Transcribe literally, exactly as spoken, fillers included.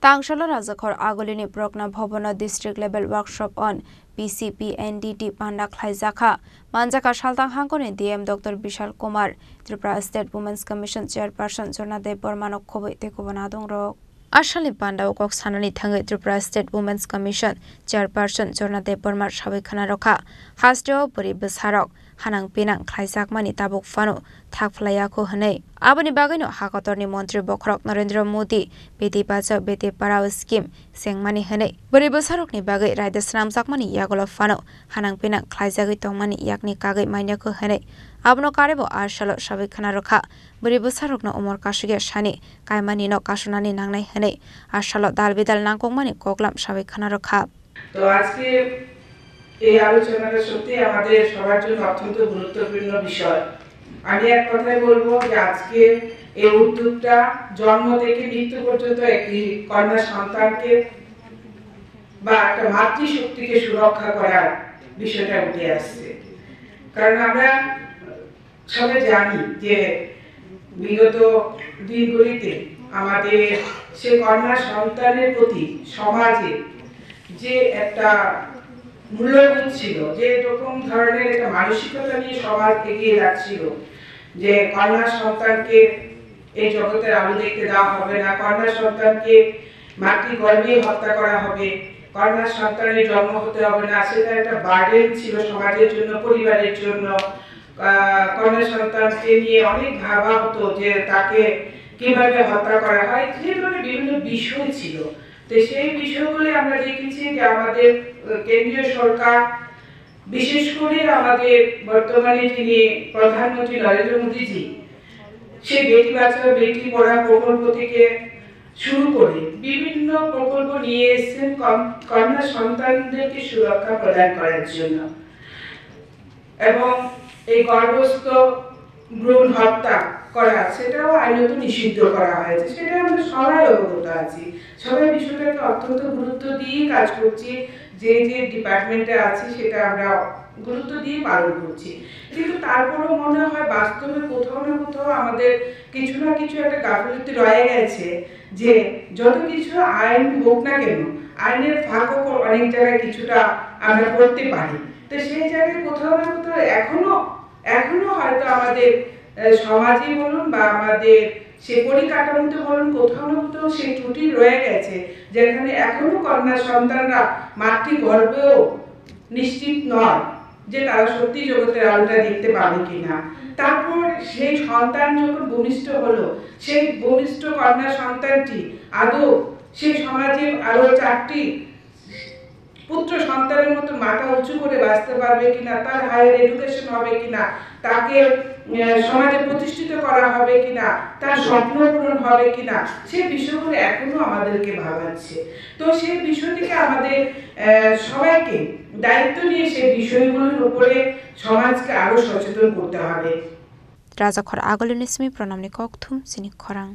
Tangsalo Rajakhor Agulini Progna Bhabono District Level Workshop on P C P N D T panda khlaijakha. Manjakha Saltang Hangkoni D M Doctor Bishal Kumar, Tripura State Women's Commission Chairperson Jorna Debbarmano khobwi tei kubun adongrok. Asalni pandao kok sanani thangwi Tripura State Women's Commission Chairperson Jorna Debbarma sawi khna rwkha, hasteo bwrwi bwsarok hanang pinang khlaijakmani tabuk phano thak phlaiya kho hwnwi. Aboni bagwino hakotorni montri bokhorok Narendra Modi Beti Bachao Beti Padhao scheme sengmani hwnwi bwrwi bwsarokni bagwi raida swnamjakmani yagulo phano hanang pinang khlaijagwi tongmani yakni kagwi manya kho hwnwi abono karwibo a salo sawi khna rwkha. Bwrwi bwsarokno umor kasugya sani kaimanino kasonani nangnai hwnwi a salo dal bidal nangkukmani koklam sawi khna rwkha. তো আজকে এই আলোচনাটা সত্যি আমাদের সবার জন্য অত্যন্ত গুরুত্বপূর্ণ বিষয়। আমি এক কথায় বলবো যে আজকে এই উদ্যোগটা জন্ম থেকে মৃত্যু পর্যন্ত একটি কন্যা সন্তানকে বা একটা মাতৃশক্তিকে সুরক্ষা করার বিষয়টা উঠে আসছে। কারণ আমরা সবাই জানি যে বিগত দিনগুলিতে আমাদের সে কন্যা সন্তানের প্রতি সমাজে যে একটা মূল্যবোধ ছিল, যে এরকম ধরনের একটা মানসিকতা নিয়ে সমাজ এগিয়ে যাচ্ছিল, যে কন্যা সন্তানকে এই জগতের আলো দেখতে দেওয়া হবে না, কন্যা সন্তানকে মাতৃগর্ভেই হত্যা করা হবে, কন্যা সন্তানের জন্ম হতে হবে না, সেটা একটা বার্ডেন ছিল সমাজের জন্য, পরিবারের জন্য। আহ, কন্যা সন্তানকে নিয়ে অনেক ভাবা হতো যে তাকে কিভাবে হত্যা করা হয়, যে ধরনের বিভিন্ন বিষয় ছিল। তো সেই বিষয়গুলি আমরা দেখেছি যে আমাদের, আহ, কেন্দ্রীয় সরকার, বিশেষ করে আমাদের বর্তমানে যিনি প্রধানমন্ত্রী নরেন্দ্র মোদীজি, সেই বেটি বাঁচাও বেটি পড়াও প্রকল্প থেকে শুরু করে বিভিন্ন প্রকল্প নিয়ে এসেছেন কম-, কন্যা সন্তানদেরকে সুরক্ষা প্রদান করার জন্য। এবং এই গর্ভস্থ ভ্রূণ হত্যা করা, সেটাও আইনত নিষিদ্ধ করা হয়েছে, সেটা আমরা সবাই অবগত আছি। সবাই বিষয়টাকে অত্যন্ত গুরুত্ব দিয়ে কাজ করছি, যে যে ডিপার্টমেন্টে আছি সেটা আমরা গুরুত্ব দিয়ে পালন করছি। কিন্তু তারপরেও মনে হয় বাস্তবে কোথাও না কোথাও আমাদের কিছু না কিছু একটা গাফিলতি রয়ে গেছে, যে যত কিছু আইন হোক না কেন, আইনের ফাঁকও কো-, অনেক জায়গায় কিছুটা আমরা করতে পারি। তো সেই জায়গায় কোথাও না কোথাও এখনো, এখনো হয়তো আমাদের, আহ, সমাজে বলুন বা আমাদের সে পরিকাঠামোতে বলুন, কোথাও না কোথাও সেই ত্রুটি রয়ে গেছে, যেখানে এখনো কন্যা সন্তানরা মাতৃগর্ভেও নিশ্চিত নয় যে তারা সত্যি জগতের আলোটা দেখতে পাবে কিনা। তারপর সেই সন্তান যখন ভূমিষ্ঠ হলো, সেই ভূমিষ্ঠ কন্যা সন্তানটি আদৌ সেই সমাজে আরো চারটি পুত্র সন্তানের মতো মাথা উঁচু করে বাঁচতে পারবে কিনা, তার হায়ার এডুকেশন হবে কিনা, তাকে, আহ, সমাজে প্রতিষ্ঠিত করা হবে কিনা, তার স্বপ্ন পূরণ হবে কিনা, সে বিষয়গুলো এখনো আমাদেরকে ভাবাচ্ছে। তো সেই বিষয়টিকে আমাদের, আহ, সবাইকে দায়িত্ব নিয়ে সেই বিষয়গুলোর উপরে সমাজকে আরো সচেতন করতে হবে। Rajakhor Agulini simi pranamni kokthum chini khorang.